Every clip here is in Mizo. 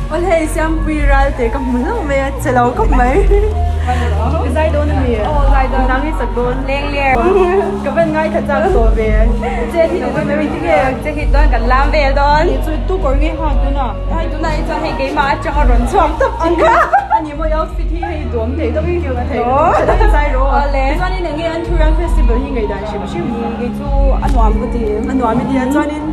Aw hei Siampui ral te ka hmu hlauh mai a, che lo khawp mai. Ka zai dawn a mi? Aw zai dawn. Nang i sak dawn. Leng ler. Ka van ngaithla chak tawh ve. Che hi ni dawn mai tinge? Che hi dawn kan lam vel dawn. Ni chu tu kawr nge hak tuna? Hei tunah hi chuan hei keimah atanga rawn chhuak tawp ang kha. Ani maw i outfit hi hei duam thei deuh in cute thei lutuk. Chhe deuh in zai rawh. Awle. Chuanin enge Anthurian festival hi ngaihdan hrim hrim. Kei chu a nuam ka ti. A nuam i tia chuanin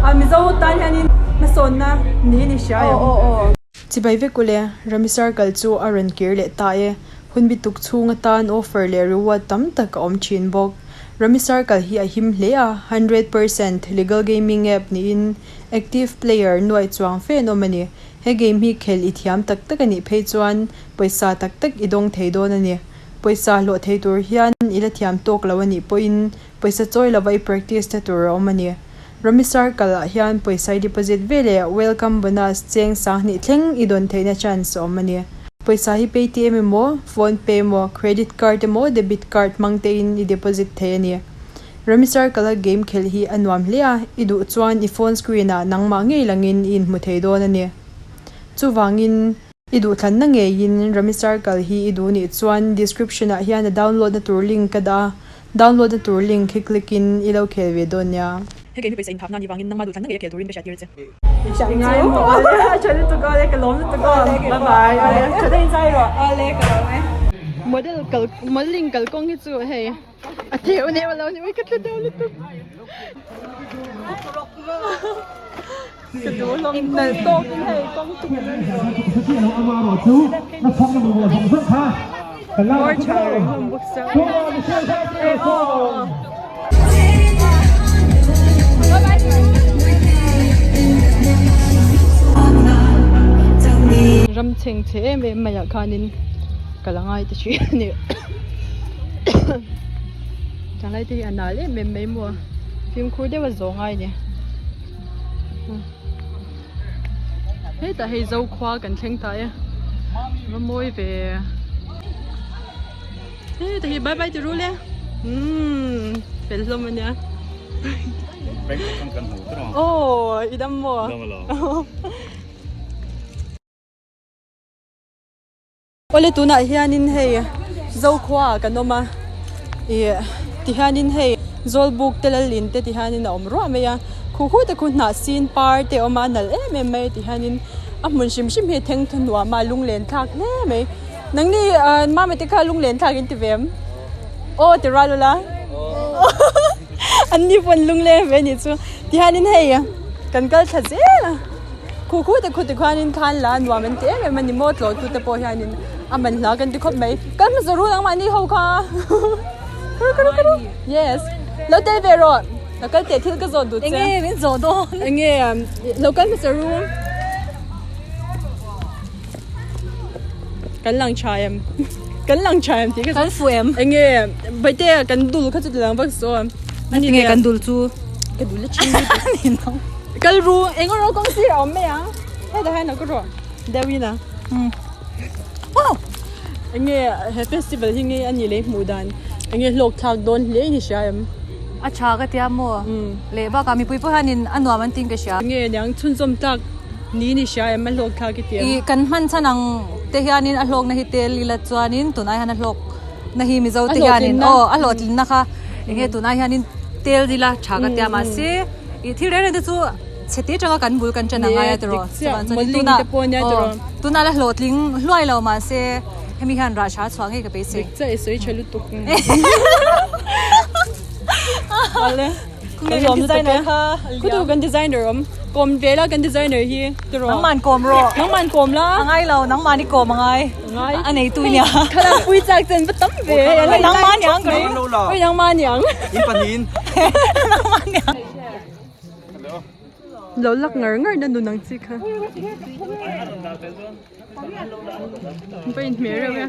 a Mizo tan hianin hmasawnna niin i hria em? Aw aw aw. Chibai vek ule, Rami Circle chu a rawn kir leh ta e. Hun bi tuk chhung atan offer leh reward tam tak a awm thin bawk. Rami Circle hi a him hle a, 100% legal gaming app niin active player nuaih chuang fe an awm a ni. He game hi khelh i thiam tak tak a nih phei chuan pawisa tak tak i dawng thei dawn a ni. Pawisa hlawh thei tur hian i la thiam tawk lo a nih pawhin pawisa chawi lova i practice na tur a awm a ni. Rummy Circle ah hian pawisa i deposit ve leh welcome bonus cheng sanghnih thleng i dawn theihna chance a awm a ni. Pawisa hi Paytm emaw, PhonePe emaw, credit card emaw, debit card hmang tein i deposit thei a ni. Rummy Circle a game khelh hi a nuam hle a, i duh chuan i phone screen ah nangmah ngei langin i inhmu thei dawn a ni. Chuvangin. I duhthlanna ngeiin Rummy Circle hi i duh nih chuan description ah hian a download na tur link ka dah a, download na tur link hi click in i lo khel ve dawn nia. He game hi pawisa inphakna anih vangin nangma duhthlanna ngei a khel turin ka hriat tir che. Ngai maw awle a tha lutuk awle ka lawm lutuk aw bye bye awle tha deuh in zai rawh awle ka lawm e. Model kal modeling kalkawng hi chu hei a theu neu alo ni ui ka tla deuh lutuk. Ka duh hlawm nalh tawk in hei kawng tum Mawr tha reng hlawm bawk sia e aw. Ram chheng chhe em em mai ah khanin ka la ngai ta thin a ni Changlai te hi a nal em em mai maw fimkhur deuh a zawh ngai a ni. Hetah hei Zokhua kan thleng ta e va mawi ve hetah hi bye bye ti rul e umm fel hlawm a nia aw i dam maw Awle tunah hianin hei Zokhua ah kan awm a ih tihianin hei Zawlbuk te Lalin te tihianin a awm ruah mai a khu khu te khu hnah sin par te a awm a a nalh em em mai a tihianin a hmun hrim hrim hi theng thu nuam a lunglen thlak hle mai nangni ah mama te kha lunglen thlak in ti ve em aw ti rual ula an ni pawn lungleng ve a nih chu tihianin hei kan kal thla zel a. Khu khu te khu ti khuanin khan la nuam an ti em em a ni maw tlawh tute pawh hianin a man hla kan ti khawp mai kal hmasa ru nangmah ni ho kha kuru kuru kuru yes lo tel ve rawh lo kal teh thil ka zawt duh che enge min zawh dawn enge lo kal hmasa ru kan lang tha em kan lang tha em tih ka kan fuh em enge baite kan dul kha chu ti lang vak saw ani nge kan dul chu ka dul a chin Kal ru eng rawh kawng sir a awm mai ang hetah hian a ka rawh deuhin a wow enge he festival hi nge a nih leh hmuh dan enge hlawk thlak dawn hle in i hria em a tha ka tia maw leh bakah mipui pawh hianin a nuam an tin ka hria enge niang chhunzawm tlak niin i hria em a hlawk thlak i ti em ih kan hman chhan ang te hianin a hlawkna hi tel ila chuanin tunai hian a hlawk na hi mizo te hianin aw a hlawhtlinna kha enge tunai hianin tel ila tha ka tia mahse Ih thil reng reng te chu chhe te atanga kan bul kan ṭan a ngai a tiraw chuan chuan tuna aw tuna la hlawhtling hluai lo mahse hemi hian rah tha chhuah ngei ka beisei. Dik chiah i sawi tha lutuk ale kan lawm lutuk e khutu kan designer awm kawm ve la kan designer hi tiraw nangman kawm rawh nangman kawm la a ngai lo nangmahni kawm a ngai ngai a neitu nia thlalak pui chak chen va tam ve nangmah niang oi nangmah niang in pahnihin nangmah niang Lo lak ngar ngar na nun ang chi kha. Pa in hmel reuh e.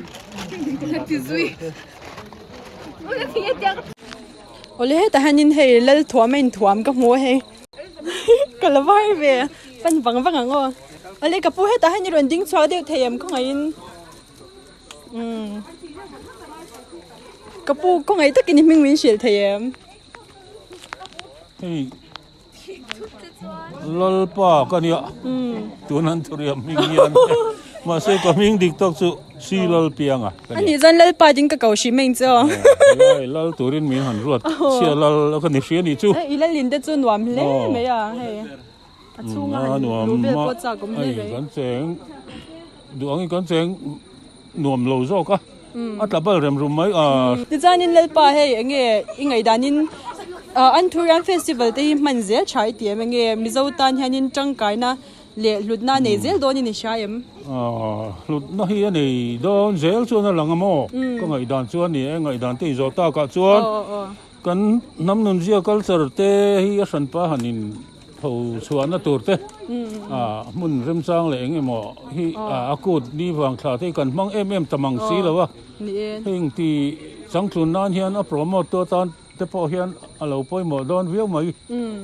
Awle hetah hianin hei lal thuam a inthuam ka hmu a hei. Ka la var ve pan vang vang ang aw. Awle ka pu hetah hian i rawn ding chhuak deuh thei em khawngaihin. Umm ka pu khawngaih takin i hming min hrilh thei em. Hei. Lalpa ka nia tun an thuriam hming hian mahse ka hming dik tak chu Si Lalpianga ka nia. Ani chuan Lalpa ding ka ko hrih mai ang che aw. Helai lal turin min han ruat chhia lal ka ni hria nih chu. I lalin te chu nuam hle mai a hei a chhunga han luh vel pawh chak awm hle mai. Kan cheng duh angin kan cheng nuam lo zawk a a tla bal rem rum mai a. Tichuanin Lalpa hei enge i ngaihdanin Anthurian Festival te hi hman zel tha i ti em enge Mizo tan hianin tangkaina leh hlutna a nei zel dawnin i hria em? Hlutna hi a nei dawn zel chuan a lang a maw? Ka ngaihdan chuan ni e, ngaihdan te inzawh takah chuan kan hnam nunzia culture te hi a hranpa han in tho chhuahna tur te hmun remchang leh eng emaw hi a kut ni vang thla te hi kan hmang em em ta mang si lo a, heng ti changtlun nan hian a promote tu atan te pawh hian a lo pawimawh dawn viau mai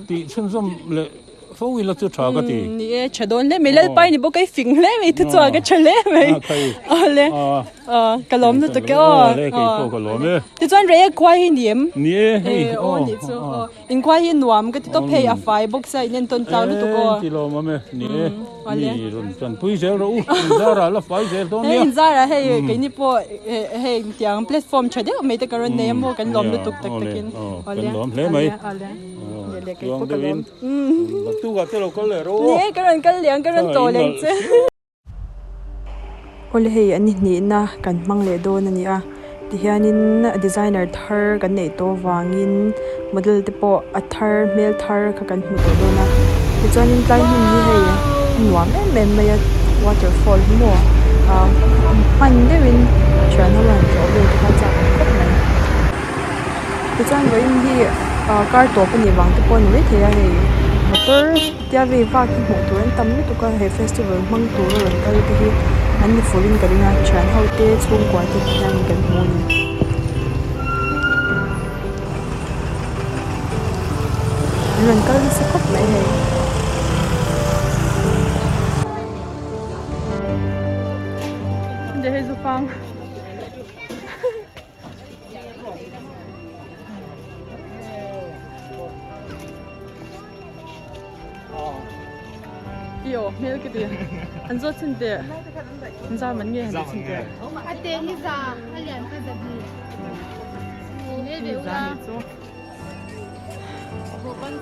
tih chhunzawm leh fo ila chu tha ka ti. Ni e, tha dawn hle mai. Lalpai ni bawk a i fing hle mai, thu chuan ka tha hle mai. Awle, ka lawm lutuk e aw. Awle, kei pawh ka lawm e. Tichuan Reiek khua hi ni em? Ni e, hei. Aw nih chu aw. Inkhua hi nuam ka ti tawp hei, a fai bawk sia, in entawn tlang lutuk aw. Eng ti lawm awm e, ni e, mi rawn tanpui zel rawh u, inzarah la fai zel dawn nia. Hei inzarah hei keini pawh hei tiang platform tha deuh mai te ka rawn nei a maw, kan lawm lutuk tak takin. Kan lawm hle mai. Kei pawh ka lawm. Naktukah te lo kal leh rawh u. Ni e, ka rawn kal leh ang, ka rawn tawh leh ang che. Awle hei an hnihna kan hmang leh dawn a ni a tihianin designer thar kan neih tawh vangin model te pawh a thar hmel thar kha kan hmu tawh dawn a tichuanin tlai hmun hi hei a nuam em em mai a waterfall hi maw ah hman deuhin thian ho han tlawh vel te kha a chak awm khawp mai tichuan vawiin hi ah kar tawp a nih vang te pawh a ni maithei a hei motor. Tia vei vak hi hmuh tur an tam lutuk a, he festival hmang tur a rawn kal te hi an ni fur in ka ring a, thian ho te chhungkua te ti hian kan hmu a ni. An rawn kal nasa khawp mai hei. Iyo hmel ka ti an zawt chin te an zar man nge han ti chin te A te hi za a lian kha za hnih Hmel ve ula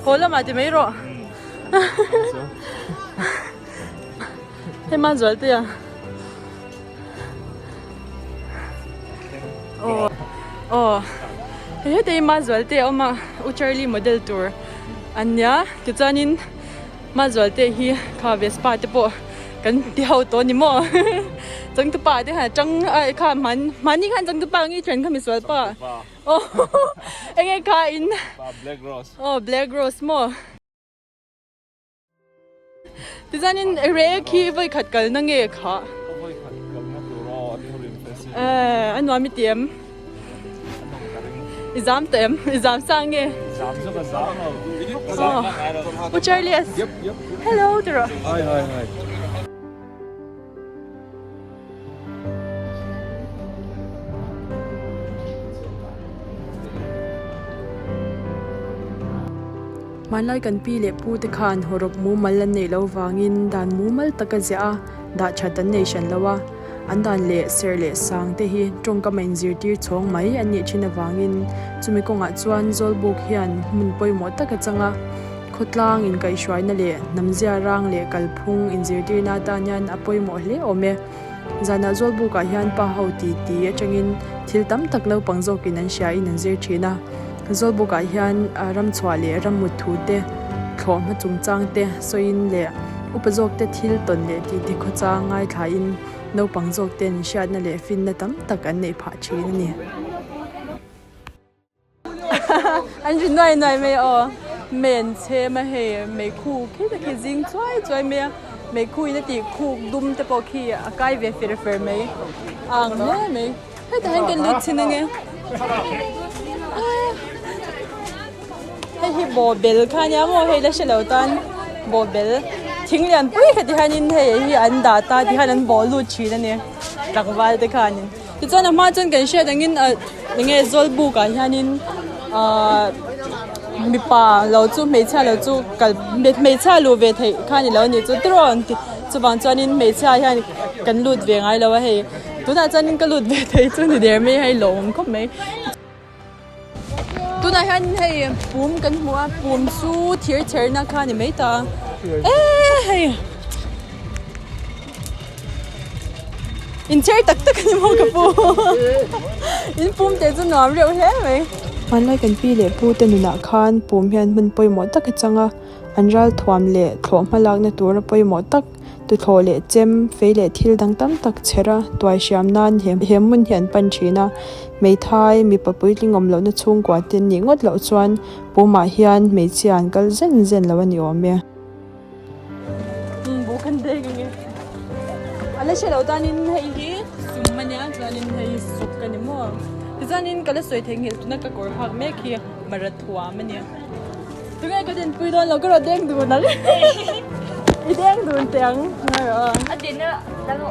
Haw lamah ti mai rawh Hei man zual te a Aw aw hei heta hi Mazualte a awm a U Charlie model tur an nia tichuanin Mazualte hi kha Vespa te pawh kan ti ho tawh a ni maw changtupa te khan a tang a kha hmani khan changtupa nge thian kha misual pa aw enge kha in aw Black Rose maw. Tichuanin rek hi vawi khat kalna nge kha? Vawi khat kalna tur aw an thurin festival. Eh, a nuam i ti em? A nuam ka ring. I zam tawh em? I zam sang nge? Zam chu ka zam lo. Ka zam vak ngai lo. Pu Charlie. Yep, yep. Hello ti rawh. Hi, hi, hi. Hmanlai kan pi leh pu te khan hawrawp mumal an neih loh vangin dan mumal taka ziah a, dah that an nei hran lo a. An dan leh serh leh sang te hi tawngkam a inzirtir chhawng mai an nih thin avangin chumi kawngah chuan Zawlbuk hian hmun pawimawh tak a chang a. Khawtlang inkaihhruaina leh hnamzia rang leh kalphung inzirtirna atan hian a pawimawh hle awm e. Zanah Zawlbukah hian pa ho ti ti atangin thil tam tak naupang zawkin an hriain an zir thin a. Zawlbukah hian ramchhuah leh rammut thu te, thlawh hma chungchang te sawiin leh upa zawkte thil tawn leh tih te khawchang ngaithlain naupang zawkten hriatna leh finna tam tak an neih phah thin a ni. An ri nuai nuai mai a aw men chhem a hei meikhu khi te khi zing chuai chuai mai a meikhu in a tih khuk dum te pawh khi a kai ve fer fer mai a ang hle mai hetah hian kan lut chhin ange hei hi bawhbel kha ania maw hei la hre lo tan bawhbel thing lian pui kha ti hianin hei hi an dah ta ti hian an bawh lut thin a ni tlangval te khanin. Tichuan a hma chuan kan hriat angin ah enge Zawlbuk ah hianin ah Mipa lo chu hmeichhia lo chu kal hmeichhia luh ve theih kha ni lo a nih chu tiraw an ti chuvang chuanin hmeichhia hian kan lut ve ngai lo a hei tunah chuanin ka lut ve thei chu ni der mai a hei lawmawm khawp mai. Tunah hian hei pum kan hmu a pum chu thir chherna kha a ni mai ta a e hei inchher tak tak a ni maw ka pu in pum te chu nuam reuh hle mai. Hmanlai kan pi leh pu te nunah khan pum hian hmun pawimawh tak a chang a an ral thuam leh thlawh hma lakna tura pawimawh tak tuthlawh leh chem, fei leh thil dang tam tak chher a, tuai hriam nan he he hmun hi an pan thin a. Hmeithai, mipa puitling awm lohna chhungkua te nih ngawt loh chuan pumah hian hmeichhia an kal zen zen lo a ni awm e. Umm kan deng ang e. A la hre lo tanin hei hi sum a nia chuanin hei hi suk a ni maw. Tichuanin ka la sawi theihnghilh tuna ka kawr hak mek hi marathuam a nia. Tunge ka dinpui dawn lo ka rawn deng dun ang i deng dun teh ang ngai rawh a. A din a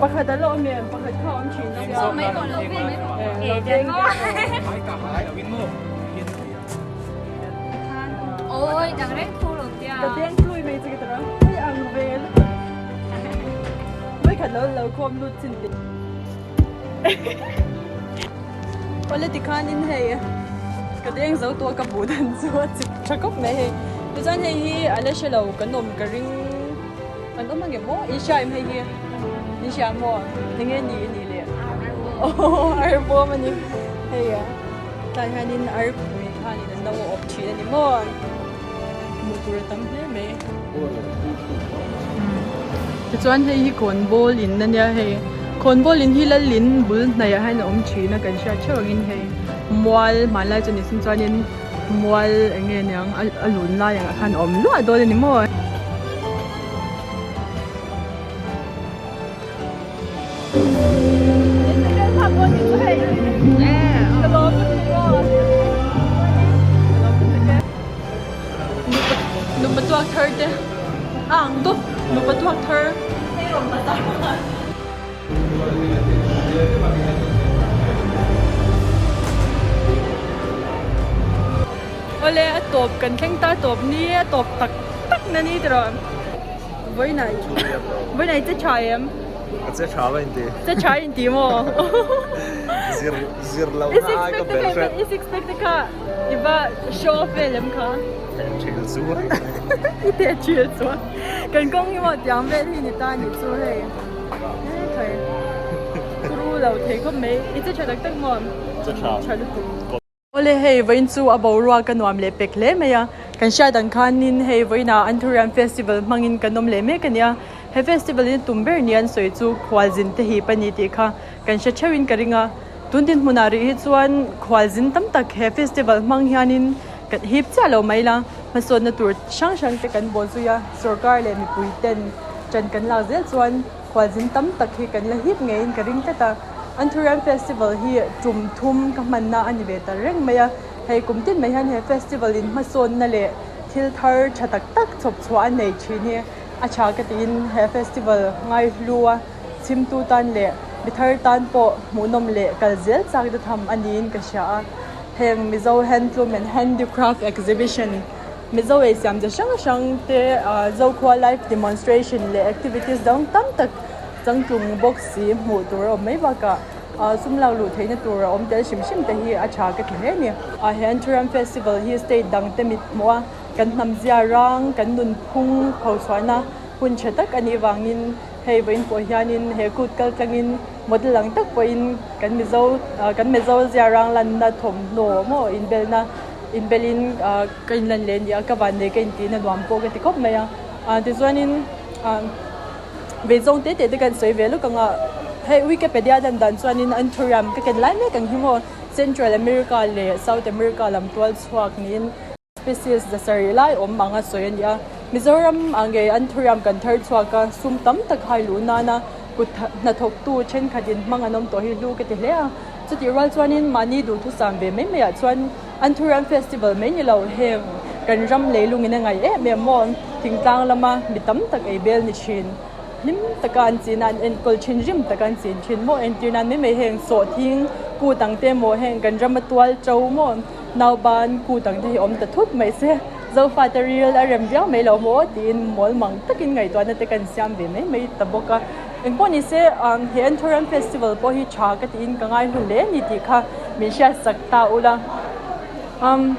pakhat a la awm em pakhat kha a awm thin sia. Mai pawh lo vel mai pawh e deng Ôi dang reng thu lo tia. Ka deng thlui mai chu ka tara hei ang vel mai khat lo lo khawm lut chin teh. Awle tikhanin hei ka deng zo tawh a ka buh dan chu a chip tha khawp mai hei tichuan hei hi a la hre lo kan awm ka ring kan awm ang em maw in hria em hei hi in hria maw eng nge ni ni le aw ar bawm a ni hei a tlai hianin ar pui khanin an lo awp thin a ni maw hmuh tur a tam hle mai tichuan hei hi khawnbawl in ania hei khawnbawl in hi lal in bul hnaih ah hian a awm thin a kan hriat theuh angin hei mual hmanlai chu ni sin chuanin mual eng nge niang a lun lai ang ah khan a awm luah dawn a ni maw. Nupa tuak thar te a ang tawp nupa tuak thar Awle a tawp kan thleng ta tawp ni a tawp tak tak na ni tiraw Vawiinah vawiinah i che tha em? Ka che tha va inti. Che tha inti maw? Zir zir loh na ai ka bel hret. I six pack te kha i va show off vel em kha? Teh thil chuan. I teh thil chuan. Kan kawng hi maw tiang vel hi ni ta nih chu hei. He thei. Turu lo thei khawp mai. I che tha tak tak maw? Che tha. Tha lutuk. Awle hei vawiin chu a boruak a nuam leh pek hle mai a, kan hriat ang khanin hei vawiinah Anthurium Festival hmangin kan awm leh mek a nia, he festival in tum ber ni an sawi chu khualzin te hip a ni tih kha kan hre theuhin ka ring a, tun dinhmunah rih hi chuan khualzin tam tak he festival hmang hianin kan hip chiah lo mai la, hmasawnna tur hrang hrang te kan bawl zui a, sorkar leh mipui ten ṭan kan lak zel chuan khualzin tam tak hi kan la hip ngeiin ka ring tlat a. Anthurium Festival hi tum thum ka hmanna a ni ve ta reng mai a, hei kum tin mai hian he festival in hmasawnna leh thil thar tha tak tak chhawp chhuah a nei thin hi a tha ka tiin he festival ngaihlu a chhimtu tan leh mi thar tan pawh hmuhnawm leh kal zel chak te tham a niin ka hria a, heng Mizo Handloom and Handicraft Exhibition Mizo ei siam chi hrang hrang te ah Zokhua live demonstration leh activities dang tam tak changtlung bawk si hmuh tur a awm mai bakah ah sum lak luh theihna tur a awm tel hrim hrim te hi a tha ka ti hle a ni. Ah he Anthurium festival hi state dang te mit hmuh a kan hnam zia rang kan nunphung pho chhuahna hun tha tak a nih vangin hei vawiin pawh hianin he kut kal tlangin model ang tak pawhin kan Mizo ah kan Mizo zia rang lanna thawmhnaw maw inbelna inbelin ah ka inlan leh a ni a ka vannei ka intihna nuam pawh ka ti khawp mai a ah tichuanin ah Ve zawng te te te kan sawi ve lawk ang a, hei Wikipedia dan dan chuanin Anthurium ka ken lai mek ang hi maw Central America leh South America lam tual chhuak niin species za sarih lai awm ang a sawi a ni a. Mizoram ah ngei Anthurium kan thar chhuak a, sum tam tak hai luh nana kut hnathawktu thenkhatin hmang an awm tawh hi hlu ka ti hle a. Chutih rual chuanin mahni duhthusam ve mai maiah chuan Anthurium Festival mai ni lo heng kan ram leilungin a ngaih em em maw? Thingtlang lama mi tam tak ei bel ni thin. Hlim taka an chin a, an enkawl thin, rim taka an chin thin maw? Entir nan mai mai heng sawhthing, Kut ang te maw heng kan rama tual to maw nauban kut ang te hi awm ta thut mai se Zofate ril a rem viau mai lo maw tiin mawl mang takin ngaihtuahna te kan siam ve mai mai ta bawk a. Engpawh ni se he Anthurium Festival pawh hi tha ka tiin ka ngai hlu hle a ni tih kha min hriatsak ta ula. Umm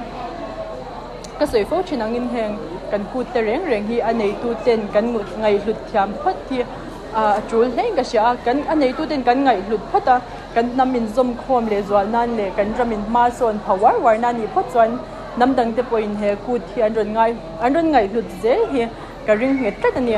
ka sawi fo thin angin heng kan kut te reng reng hi a neitu ten kan ngaihhlut thiam phawt hi a tul hlein ka hria a, kan a neitu ten kan ngaihhlut phawt a, kan hnam inzawm khawm leh zual nan leh kan ram in hma sawn pha uar uar nan nih phawt chuan hnam dang te pawhin he kut hi an rawn ngai an rawn ngaihhlut zel hi ka ring nghet tlat a ni.